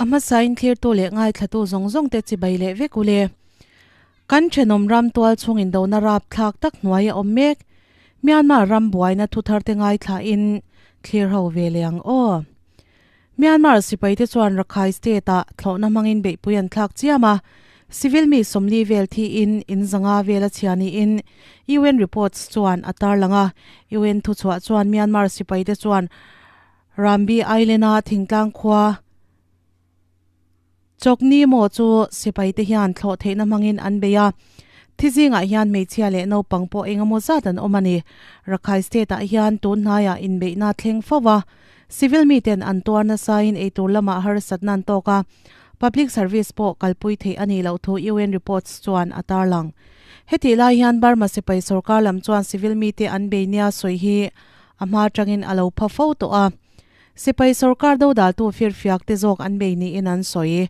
A hmasain thlirtu leh ngaithlatu zawng zawng te chibai leh vek ule. Kan thenawm ram tual chhung indona rapthlak tak hnuai a awm mek. Myanmar ram buaina thuthar te ngaithlain thlir ho ve leh ang aw. Myanmar sipaite chuan Rakhine State-ah thlawhna hmangin beihpui an thlak chiam a, civil mi 40 vel thiin in 500 vel a chhia niin UN reports chuan a tarlang a. UN thuchhuah chuan Myanmar sipaite chuan Rambi Island-a thingtlang khua Chokni maw chu sipaite hian thlawh theihna hmangin an bei a, thi zingah hian hmeichhia leh naupang pawh engemaw zat an awm a ni. Rakhine State-ah hian tun hnaiah inbeihna thleng fo va, civil miten an tuar nasain eitur lamah harsatna an tawk a, public service pawh kalpui theih a nih loh thu UN reports chuan a tarlang. Hetih lai hian Burma sipai sorkar lam chuan civil mite an bei nia sawi hi a hma atangin a lo pha fo tawh a. Sipai sorkar dodaltu firfiak te zawk an bei niin an sawi.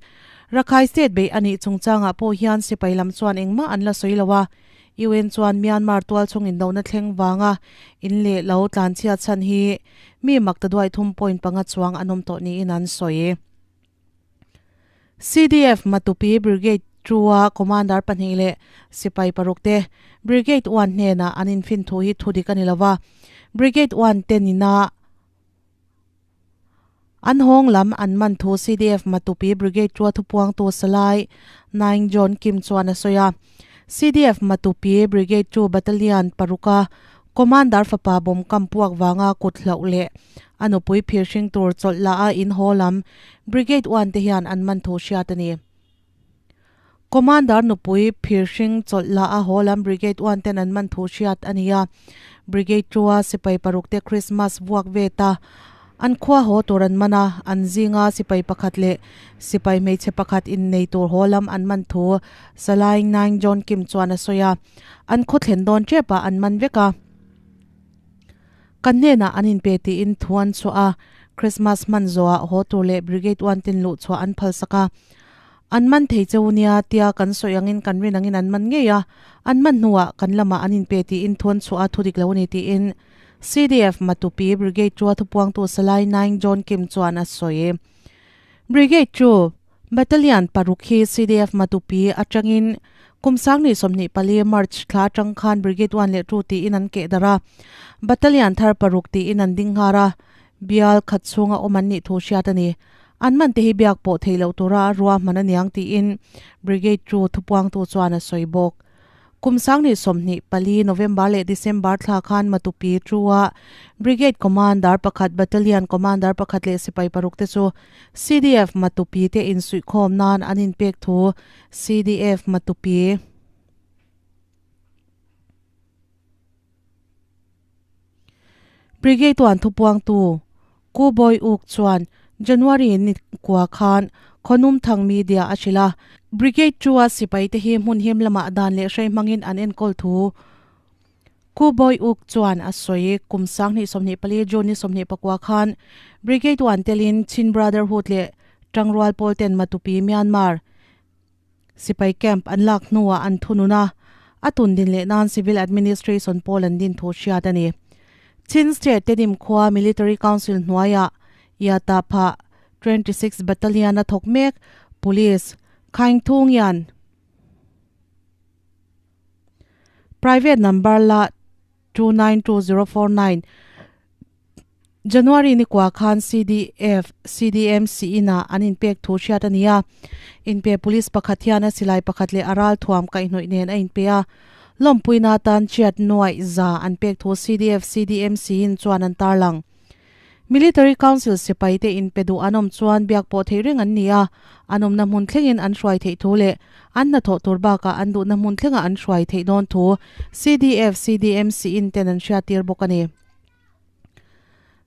Rakhine State bei a nih chungchangah pawh hian sipai lam chuan engmah an la sawi lo a. UN chuan Myanmar tualchhung indohna thleng vanga in leh lo tlanchhiat chhan hi mi maktaduai 3.5 chuang an awm tawh niin an sawi. CDF Matupi Brigade 2-a Commander pahnih leh sipai paruk te Brigade 1 hnenah an infin thu hi thu dik a ni lo va. Brigade 1 te nina an hawng lam an man thu CDF Matupi Brigade 2-a thupuangtu Salai Naing John Kim chuan a sawi a. CDF Matupi Brigade 2 Battalion paruka Commander fapa bawm kam puak vanga kut hlauh leh a nupui phir hring tur chawlh la a in haw lam Brigade 1 te hian an man thu hriat a ni. Commander nupui phir hring chawlh la a haw lam Brigade 1 ten an man thu hriat a ni a. Brigade 2 a sipai paruk te Christmas vuak ve ta an khua haw tur an man a, an zinga sipai pakhat leh sipai hmeichhe pakhat innei tur haw lam an man thu Salai Naing John Kim chuan a sawi a. An khaw thlen dawn tep ah an man vek a. Kan hnenah an inpe tiin thu an chhuah a, Christmas hman zawhah haw tur leh Brigade 1 tin luh chhuah an phalsak a. An man thei cheu nia tia kan sawi angin kan rin angin an man ngei a, an man hnuah kan lamah an inpe tiin thu an chhuah a, thu dik lo a ni tiin CDF Matupi Brigade 2 a thupuangtu Salai Naing John Kim chuan a sawi. Brigade 2 Battalion paruk hi CDF Matupi atangin kum 2024 March thla atang khan Brigade 1 leh 2 tiin an keh darh a, Battalion thar paruk tiin an ding nghar a, bial khat chhunga awm an nih thu hriat a ni. An man te hi biak pawh theih loh tura ruahman a niang tiin Brigade 2 thupuangtu chuan a sawi bawk. Kum 2024 November leh December thla khan Matupi 2-a Brigade Commander pakhat, Battalion Commander pakhat leh sipai paruk te chu CDF Matupi te insuihkhawm nan an inpek thu CDF Matupi Brigade 1 thupuangtu Ku Bawi Uk chuan January ni kua khan Khonum Thang Media a hrilh a. Brigade 2-a sipai te hi hmun him lamah dan leh hrei hmangin an enkawl thu Ku Bawi Uk chuan a sawi. Kum 2024 June ni 24 khan Brigade 1 telin Chin Brotherhood leh Tangrual pawl ten Matupi Myanmar sipai camp an lak hnuah an thunun a, a tun din leh nan Civil Administration pawl an din thu hriat a ni. Chin State Tedim khua Military Council hnuaiah Yata pha 26 Battalion a thawk mek Police Khaing Thung hian Private number la 292049 January ni kwa khan CDF CDM si ina an inpek thu hriat a ni a. Inpe police pakhat hian a silai pakhat leh aral thuam kaihhnawih nen a inpe a. Lawmpuina tan chiat nuai za an pek thu CDF CDM si in chuan an tarlang. Military Council sipai te inpe duh an awm chuan biak pawh thei reng an ni a, an awmna hmun thlengin an hruai theih thu leh an hnathawh tur bakah an duhna hmun thlenga an hruai theih dawn thu CDF CDM si in ten an hriat tir bawk a ni.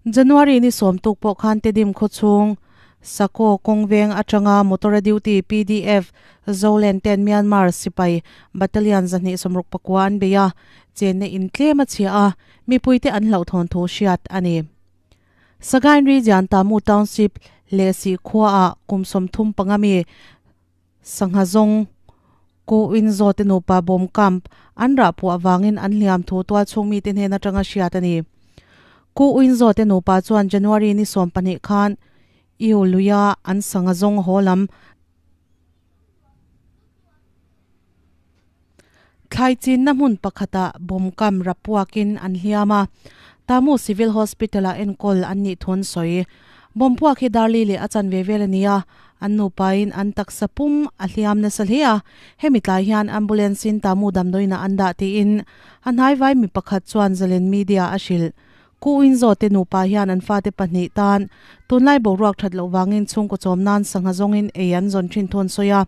January ni sawm tuk pawh khan Tedim khaw chhung Sakaw kawngveng atanga motor a duty PDF Zoland ten Myanmar sipai Battalion 269 an bei a, chenna in tlem a chhia a, mipuite an hlauhthawn thu hriat a ni. Sagaing Region Tamu Township leh si khuaah kum 35 mi Sangha zawng Ku Win Zaw te nupa bawm camp an rah puah vangin an hliam thu tual chhung mite hnen atanga hriat a ni. Ku Win Zaw te nupa chuan January ni 12 khan Iu luia an sangha zawng haw lam thlai chinna hmun pakhatah bomb kam rapuakin an hliam a, Tamu Civil Hospital-ah enkawl an nih thu an sawi. Bomb puak hi Darli leh a chanve vel a ni a, an nupain an taksa pum a hliam nasa hle a, hemi tlai hian ambulance-in Tamu damdawiinah an dah tiin a hnaivai mi pakhat chuan Zalen Media a hrilh. Ku Winzo te nupa hian an fate pahnih tan tunlai boruak that loh vangin chhungkaw chawm nan sangha zawngin ei an zawn thin thu an sawi a.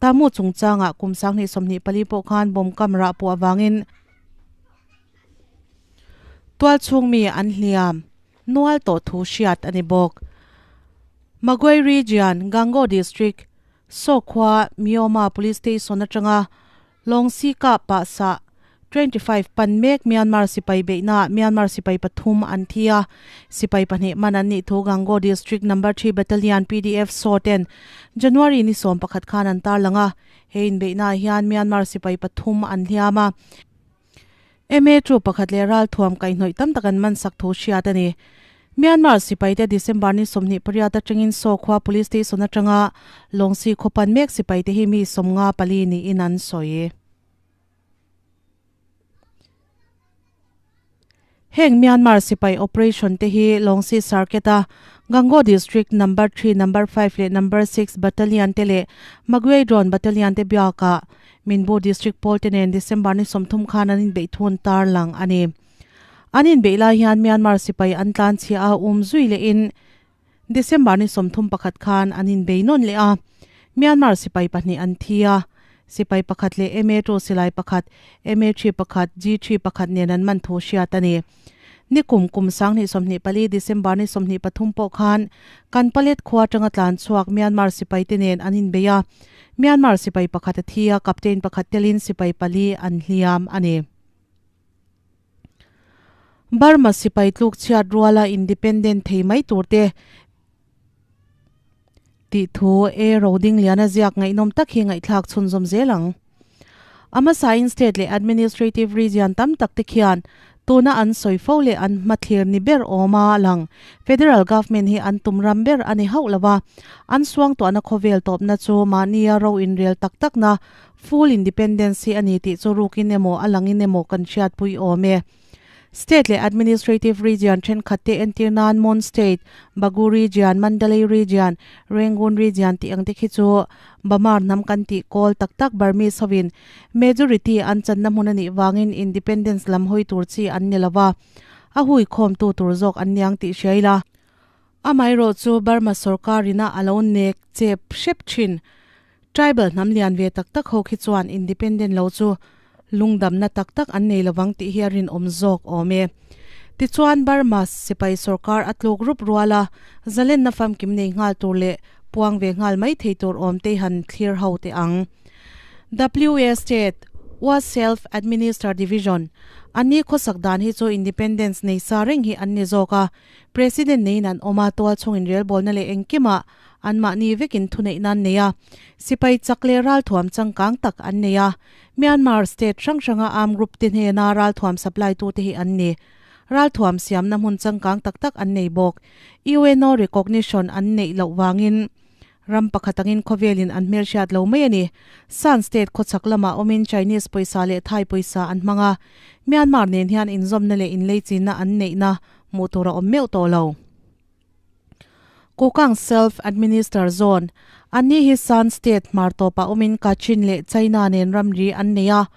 Tamu chungchangah kum 2024 pawh khan bomb kam rah puah vangin tualchhung mi an hliam nual tawh thu hriat a ni bawk. Magway Region, Gangaw District, Sawkhua, Myoma Police Station atanga Lawngsi kah pah sah 25 pan mek Myanmar sipai beihnaah Myanmar sipai pathum an thi a, sipai pahnih man an nih thu Gangaw District Number Three Battalion PDF saw ten January ni 11 khan an tarlang a, he inbeihnaah hian Myanmar sipai pathum an hliam a, MA troop pakhat leh ralthuam kaihhnawih tam tak an man sak thu hriat a ni. Myanmar sipaite December ni 28 atangin Saw khua Police Station atanga Lawngsi khaw pan mek sipaite hi mi 54 niin an sawi. Heng Myanmar sipai operation te hi Lawngsi Circuit a Gangaw District Number Three, Number Five leh Number Six Battalion te leh Magway Drone Battalion te biakah Minbu District pawl te nen December ni 30 khan an inbeih thun tarlang a ni. An inbeih lai hian Myanmar sipai an tlan chhia a, um zui lehin December ni 31 khan an inbei nawn leh a, Myanmar sipai pahnih an thi a, sipai pakhat leh MA two silai pakhat, MA three pakhat, G three pakhat nen an man thu hriat a ni. Nikum kum 2024 December ni 23 pawh khan Kanpalet khua atanga tlan chhuak Myanmar sipai te nen an inbei a, Myanmar sipai pakhat a thi a, captain pakhat telin sipai pali an hliam a ni. Burma sipai tluk chhiat ruala independent thei mai tur te tih thu e roding liana ziak ngaihnawm tak hi ngaihthlak chhunzawm zel ang. A hmasain state leh administrative region tam tak te khian tuna an sawi fo leh an hmathlir ni ber awma lang federal government hi an tum ram ber a ni hauh lo va, an suangtuahna khawvel tawpna chu mahnia ro inrel tak takna Full independence hi a ni tih chu rukin emaw a langin emaw kan hriatpui awm e. State leh administrative region thenkhat te entir nan Mon State, Bagu Region, Mandalay Region, Rangoon Region tih ang te khi chu Bamar hnam kan tih kawl tak tak Burmese hovin majority an channa hmun a nih vangin independence lam hawi tur chi an ni lova, a hui khawmtu tur zawk an niang tih hria ila. Amaherawh chu Burma sorkarina a lo nek chep hrep thin. Tribal hnam lian ve tak tak ho khi chuan independent lo chu lungdamna tak tak an nei lovang tih hi a rinawm zawk awm e. Tichuan Burma sipai sorkar a tluk rup rual a, zalenna famkim nei nghal tur leh puang ve nghal mai thei tur awm te han thlir ho teh ang. WA State, Wa Self Administer Division, Anni khawsak dan hi chu independence nei sa reng hi an ni zawk a, President neiin an awm a, tualchhung inrelbawlna leh engkimah anmahni vekin thuneihna an nei a, sipai chak leh ralthuam changkang tak an nei a. Myanmar state hrang hranga armed group te hnena ralthuam supply tute hi an ni. Ralthuam siamna hmun changkang tak tak an nei bawk. UNO recognition an neih loh vangin ram pakhat angin khawvelin an hmelhriat lo mai a ni. Shan state khawchhak lamah awmin Chinese pawisa leh Thai pawisa an hmang a, Myanmar nen hian inzawmna leh inleichinna an neihna hmuh tur a awm meuh tawh lo. Kokang Self Administer Zone, Anni hi Shan State hmar tawpah awmin Kachin leh China nen ramri an nei a,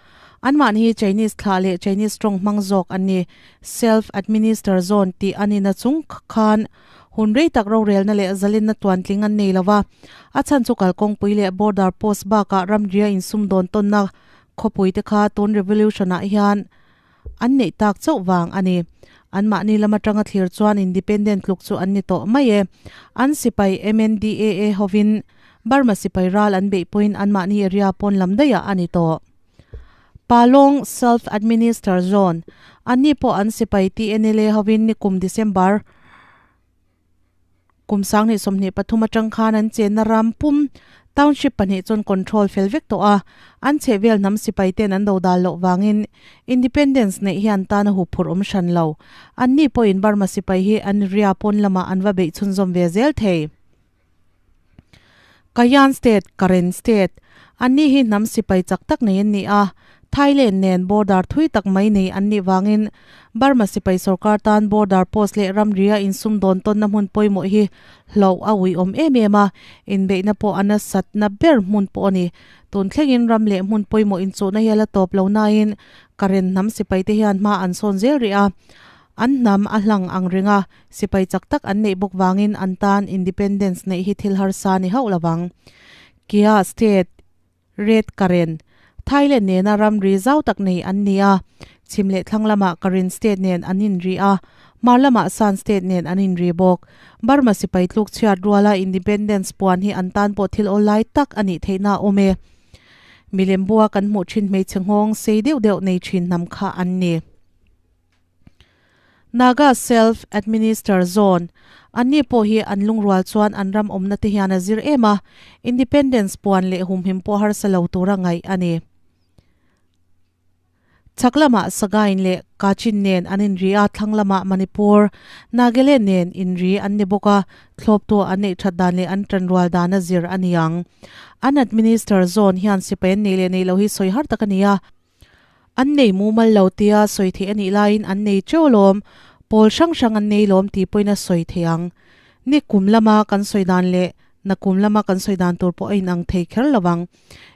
anmahni hi Chinese thlah leh Chinese tawng hmang zawk an ni. Self Administer Zone tih a nihna chung khan hun rei tak rorelna leh zalenna tuantling an nei lo va, a chhan chu kalkawngpui leh border post bakah ramria insumdawn tawnna khawpui te kha tun revolution-ah hian An neih tak chauh vang a ni. Anmahni lam atanga thlir chuan independent tluk chu an ni tawh mai e. An sipai MNDAA hovin Burma sipai ral an beih pawhin anmahni area pawn lam daihah a ni tawh. Palong Self Administer Zone, Anni pawh an sipai TNLA hovin nikum December Kum 2023 atang khan an chenna ram pum township pahnih chuan control fel vek tawh a, an chhehvel hnam sipai ten an do dal loh vangin independence neih hi an tan a huphurh awm hran lo. Anni pawhin Burma sipai hi an ria pawn lamah an va beih chhunzawm ve zel thei. Kayan State, Karen State, Anni hi hnam sipai chak tak nei an ni a, Thailand nen border thui tak mai nei an nih vangin Burma sipai sorkar tan border post leh ramria insumdawn tawnna hmun pawimawh hi hlauh a uiawm em em a, inbeihna pawh a nasatna ber hmun pawh a ni. Tun thlengin ram leh hmun pawimawh inchuhna hi a la tawp lo nain Karen hnam sipaite hian hma an sawn zel rih a, an hnam a hlang ang reng a, sipai chak tak an neih bawk vangin an tan independence neih hi thil harsa ni hauh lovang. Kia State, Red Karen, Thailand nena ramri zau tak nei an ni a, chhim leh thlang lamah Karen State nen an inri a, hmar lamah Shan State nen an inri bawk. Burma sipai tluk chhiat ruala independence puan hi an tan pawh thil awlai tak a nih theihna a awm e. Milem bua kan hmuh thin hmeichhe nghawng sei deuh deuh nei thin hnam kha an ni. Naga Self Administer Zone, Anni pawh hi an lungrual chuan an ram awmna te hian a zir em a, independence puan leh humhim pawh harsa lo tura ngaih a ni. Chhak lamah Sagaing leh Kachin nen an inri a, thlang lamah Manipur, Nagaland nen inri an ni bawk a, thlawptu an neih that dan leh an tanrual dan a zir a ni ang. An administer zone hian sipai an neih leh neih loh hi sawi har tak a ni a, An nei mumal lo tia sawi theih a nih laiin an nei teuh lawm, pawl hrang hrang an nei lawm tih pawhin a sawi thei ang. Ni kum lama kan sawi dan leh na kum lama kan sawi dan tur pawh a inang thei kher lo ang.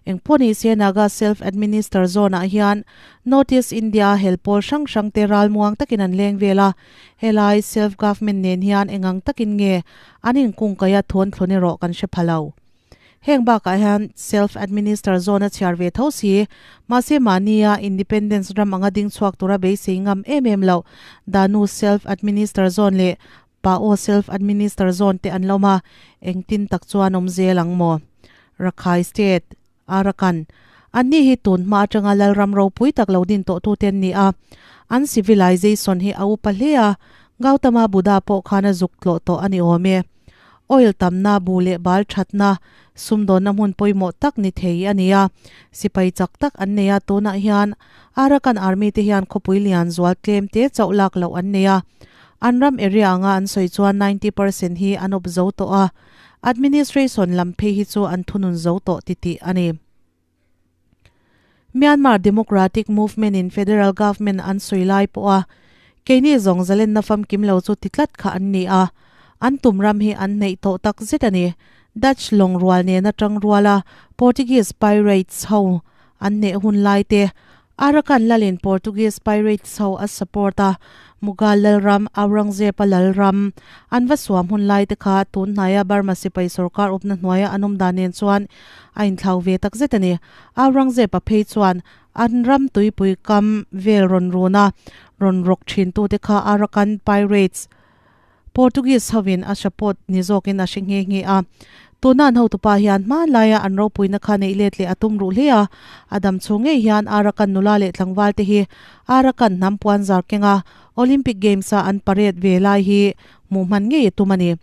Engpawh ni se Naga Self Administer Zone ah hian North East India a hel pawl hrang hrang te ralmuang takin an leng vel a, helai Self Government nen hian engang takin nge an inkungkaih a thawn thlawn erawh kan hre pha lo. Heng bakah hian Self Administer Zone a chhiar ve tho si, mahse mahnia Independence ram anga ding chhuak tura beisei ngam em em loh Danu Self Administer Zone leh Pao Self Administer Zone te an lawm a, engtin tak chuan awm zel ang maw? Rakhai State, Arakan, Anni hi tun hma atanga Lalram ropui tak lo din tawh tute an ni a, an civilization hi a upa hle a, Gautama Buddha pawh khan a zuk tlawh tawh a ni awm e. Oil tamna, bu leh bal thatna, sumdawnna hmun pawimawh tak ni thei a ni a. Sipai chak tak an nei a, tunah hian Arakan Army te hian khawpui lian zual tlem te chauh lak loh an nei a. An ram area anga an sawi chuan 90% hi an awp zo tawh a, administration lam phei hi chu an thunun zo tawh titih a ni. Myanmar Democratic Movement in federal government an sawi lai pawha keini zawng zalenna famkim lo chu ti tlat kha an ni a, an tum ram hi an hneih tawh tak zet a ni. Dutch lawng rual nena tang ruala Portuguese pirates ho an hneh hun lai te Arakan lalin Portuguese pirates ho a support a, Mughal lalram Aurangzeb-a lalram an va suam hun lai te kha tun hnaia Burma sipai sorkar awpna hnuaia an awm dan nen chuan a inthlau ve tak zet a ni. Aurangzeb-a phei chuan an ram tuipui kam vel rawn run a, rawn rawk thin tute kha Arakan pirates, Portuguese hovin a support ni zawkin a hre nghe nghe a. Tuna an hotupa hian hmanlaia an ropuina kha neih let leh a tum ruh hle a, a dam chhung ngei hian Arakan nula leh tlangval te hi Arakan hnam puan zar kenga Olympic Games a an parade ve lai hi hmuh hman ngei a tum a ni.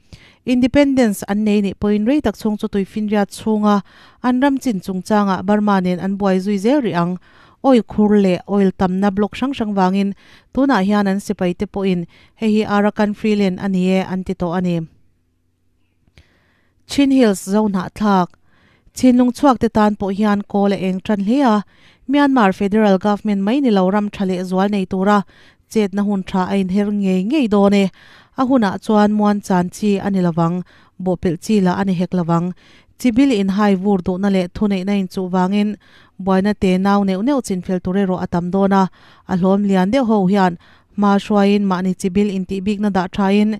Independence an nei nih pawhin rei tak chhung chu tuifinriat chhunga an ram chin chungchangah Burma nen an buai zui zel rih ang. Oil khur leh oil tamna block hrang hrang vangin tunah hian an sipai te pawhin hei hi Arakan Free Land a ni e an ti tawh a ni. Chin Hills zo hnahthlak Chinlung chhuak te tan pawh hian kawl a eng tan hle a, Myanmar Federal Government mai ni lo ram tha leh zual nei tura chetna hun tha a inher ngei ngei dawn e. A hunah chuan muan chan chi a ni lovang, bawhpelh chi lah a ni hek lovang. Chibil inhai vur duhna leh thuneihna inchuh vangin buaina te nau neuh neuh chinfel tur erawh a tam dawn a, a hlawm lian deuh ho hian hma hruaiin mahni chibil intihbikna dah thain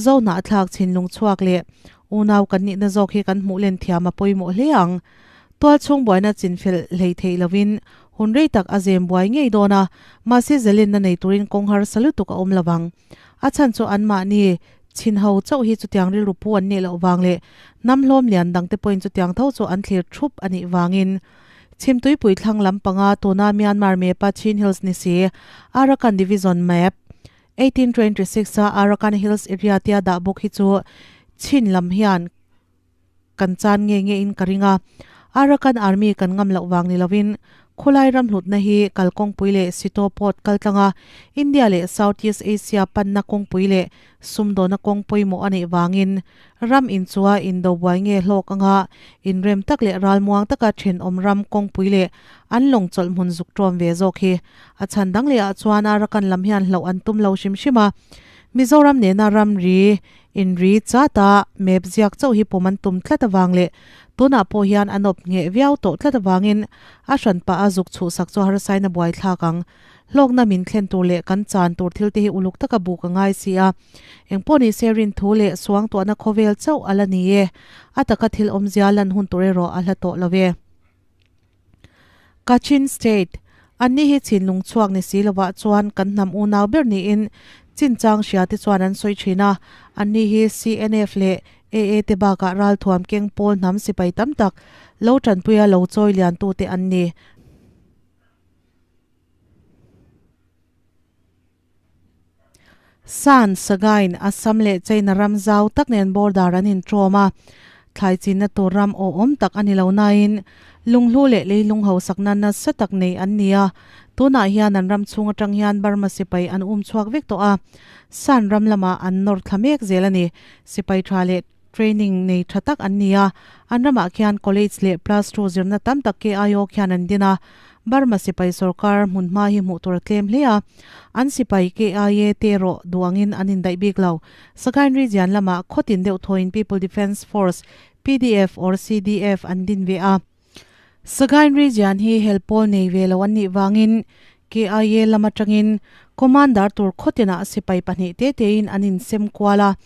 zo hnahthlak chinlung chhuak leh unau kan nihna zawk hi kan hmuh len thiam a pawimawh hle ang. Tualchhung buaina chinfel hlei theih lovin hun rei tak a zem buai ngei dawn a, mahse zalenna nei turin kawng harsa lutuk a awm lovang. A chhan chu anmahni chhin ho chauh hi chutiang rilru pu an nih loh vang leh hnam hlawm lian dangte pawhin chutiang tho chu an thlir thup a nih vangin Chhimtuipui thlang lam panga tuna Myanmar map-a Chin Hills ni si Arakan Division map 1826 a Arakan Hills area tia dah bawk hi chu chhin lam hian kan chan nge nge in ka ring a, Arakan Army kan ngam loh vang ni lovin Khulai ram hlutna hi kalkawngpui leh Sito Port kaltlanga India leh Southeast Asia panna kawngpui leh sumdawna kawng pawimawh a neih vangin ram inchua indo buai nge hlawk anga inrem tak leh ralmuang taka thenawm ram kawngpui leh an lawng chawlh hmun zuk ṭawm ve zawk hi a chhan dang leh ah chuan Arakan lam hian hlauh an tum lo hrim hrim a. Mizoram nena ramri inri chata map ziak chauh hi pawm an tum tlat avang leh tunah pawh hian an awp ngheh viau tawh tlat avangin a hran pah a zuk chhuhsak chu harsain a buai thlak ang. Hlawkna min thlen tur leh kan chan tur thil te hi uluk taka buk a ngai si a. Engpawh ni se rin thu leh suangtuahna khawvel chauh a la ni e. A taka thil awmzia lan hun tur erawh a hla tawh lo e. Kachin State, Anni hi chinlung chhuak ni si lovah chuan kan hnam unau ber niin chinchang hria te chuan an sawi thin a. Anni hi CNF leh AA te bakah ralthuam keng pawl hnam sipai tam tak lo tanpuia lo chawi liantute an ni. San, Sagain, Assam leh China ram zau tak nen border an intrawm a, thlai chinna tur ram awhawm tak a ni lo nain lunghlu leh leilung hausakna nasa tak nei an ni a, tunah hian an ram chhung atang hian Burma sipai an um chhuak vek tawh a, San ram lamah an nawr thla mek zel a ni. Sipai tha leh training nei tha tak an ni a, an ramah khian college leh plus two zirna tam tak KIO khian an din a, Burma sipai sorkar hmunhma hi hmuh tur a tlem hle a, an sipai KIA te erawh duh angin an indaih bik lo. Sagain region lamah khawtin deuh thawin People Defence Force, pdf or CDF, an din ve a. Sagain region hi hel pawl nei ve lo an nih vangin KIA lam atangin Commander tur khawtinah sipai pahnih te tein an insem kual a.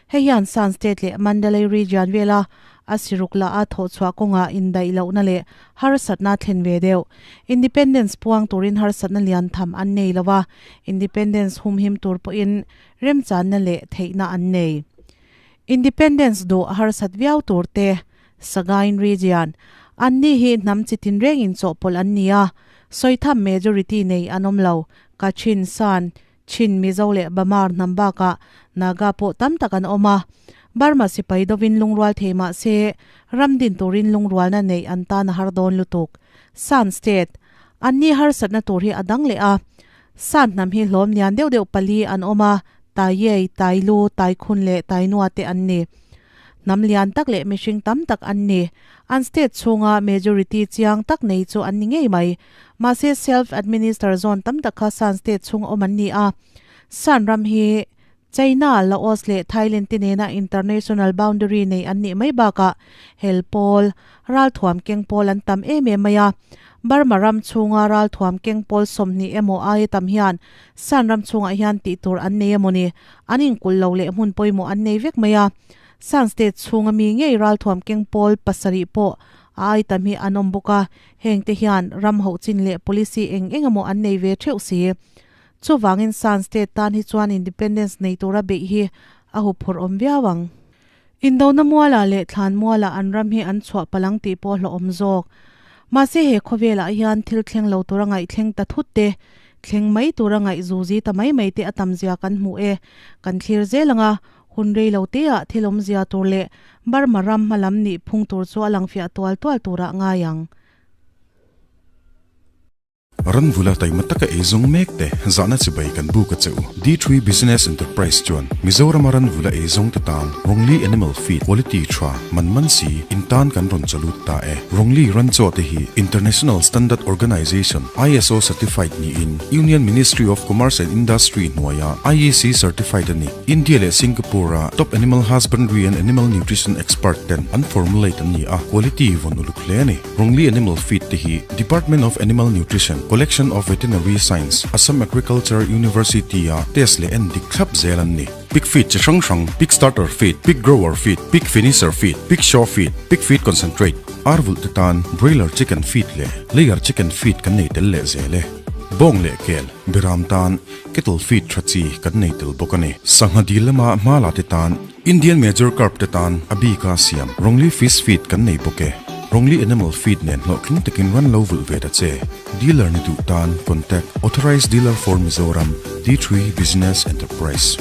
Hei hian Shan State leh Mandalay region vela a siruk la a thawhchhuah kawngah indaih lohna leh harsatna thlen ve deuh. Independence puang turin harsatna lian tham an nei lo a, Independence humhim tur pawhin remchanna leh theihna an nei. Independence duh harsat viau tur te Sagain region, Anni hi hnam chi tinreng inchawhpawlh an ni a, sawitham majority nei an awm lo. Kachin, Shan, Chin, Mizo leh Bamar hnam bakah Naga pawh tam tak an awm a. Burma sipai dovin lungrual thei mah se, ram din turin lungrualna neih an tan a har dawn lutuk. Shan state, Anni harsatna tur hi a dang leh a. Shan hnam hi hlawm lian deuh deuh pali an awm a, Tayei, Tailu, Taikhun leh Tainua te an ni. Hnam lian tak leh mihring tam tak an ni. An state chhunga majority chiang tak nei chu an ni ngei mai. Mahse self administer zone tam tak kha Shan state chhung awm an ni a. Shan ram hi China, Laos leh Thailand te nena international boundary nei an nih mai bakah hel pawl, ralthuam keng pawl an tam em em mai a. Burma ram chhunga ralthuam keng pawl 20 emaw aia tam hian Shan ram chhungah hian tih tur an nei emaw ni? An inkulh lo leh hmun pawimawh an nei vek mai a. Shan State chhunga mi ngei ralthuam keng pawl pasarih pawh a ai tam hi an awm bawk a, hengte hian ram hoh chin leh policy eng eng emaw an nei ve theuh si. Chuvangin Shan State tan hi chuan independence nei tura beih hi a huphurh awm viau ang. Indona mualah leh thlan mualah an ram hi an chhuah palang tih pawh hlawhawm zawk. Mahse he khawvelah hian thil thleng lo tura ngaih thleng ta thut te, thleng mai tura ngaih zuzi ta mai mai te a tam zia kan hmuh e. Kan thlir zel ang a, hun rei lo teah thil awmzia tur leh Burma ram hmalam nih phung tur chu a lang fiah tual tual turah ngai ang. Ranvula taima taka ei zawng mek te zahna chibai kan buk a che u. D3 Business Enterprise chuan Mizorama Ranvula ei zawng te tan Rongli Animal Feed Quality tha man man si in tan kan rawn chalut ta e. Rongli Ranchaw te hi International Standard Organization, ISO, certified niin Union Ministry of Commerce and Industry hnuaia IEC certified a ni. India leh Singapore-a top animal husbandry and animal nutrition expert ten an formulate an ni a, quality vawn uluk hle a ni. Rongli Animal Feed te hi Department of Animal Nutrition, Collection of Veterinary Science, Assam Agriculture University-a test leh en dik thlap zel an ni. Pig feed chi hrang hrang, Pig Starter Feed, Pig Grower Feed, Pig Finisher Feed, Pig Show Feed, Pig Feed Concentrate, Ar vulh te tan Broiler Chicken Feed leh Layer Chicken Feed kan nei tel leh zel e. Bawng leh kel, Beram tan Cattle Feed tha chi kan nei tel bawk a ni. Sangha dil lama hma la te tan Indian Major Carp te tan a bika siam Rongli Fish Feed kan nei bawk e. Rongli Animal Feed nen hlawhtling takin ran lo vulh ve ta che. Dealer ni duh tan contact Authorized Dealer for Mizoram, D3 Business Enterprise.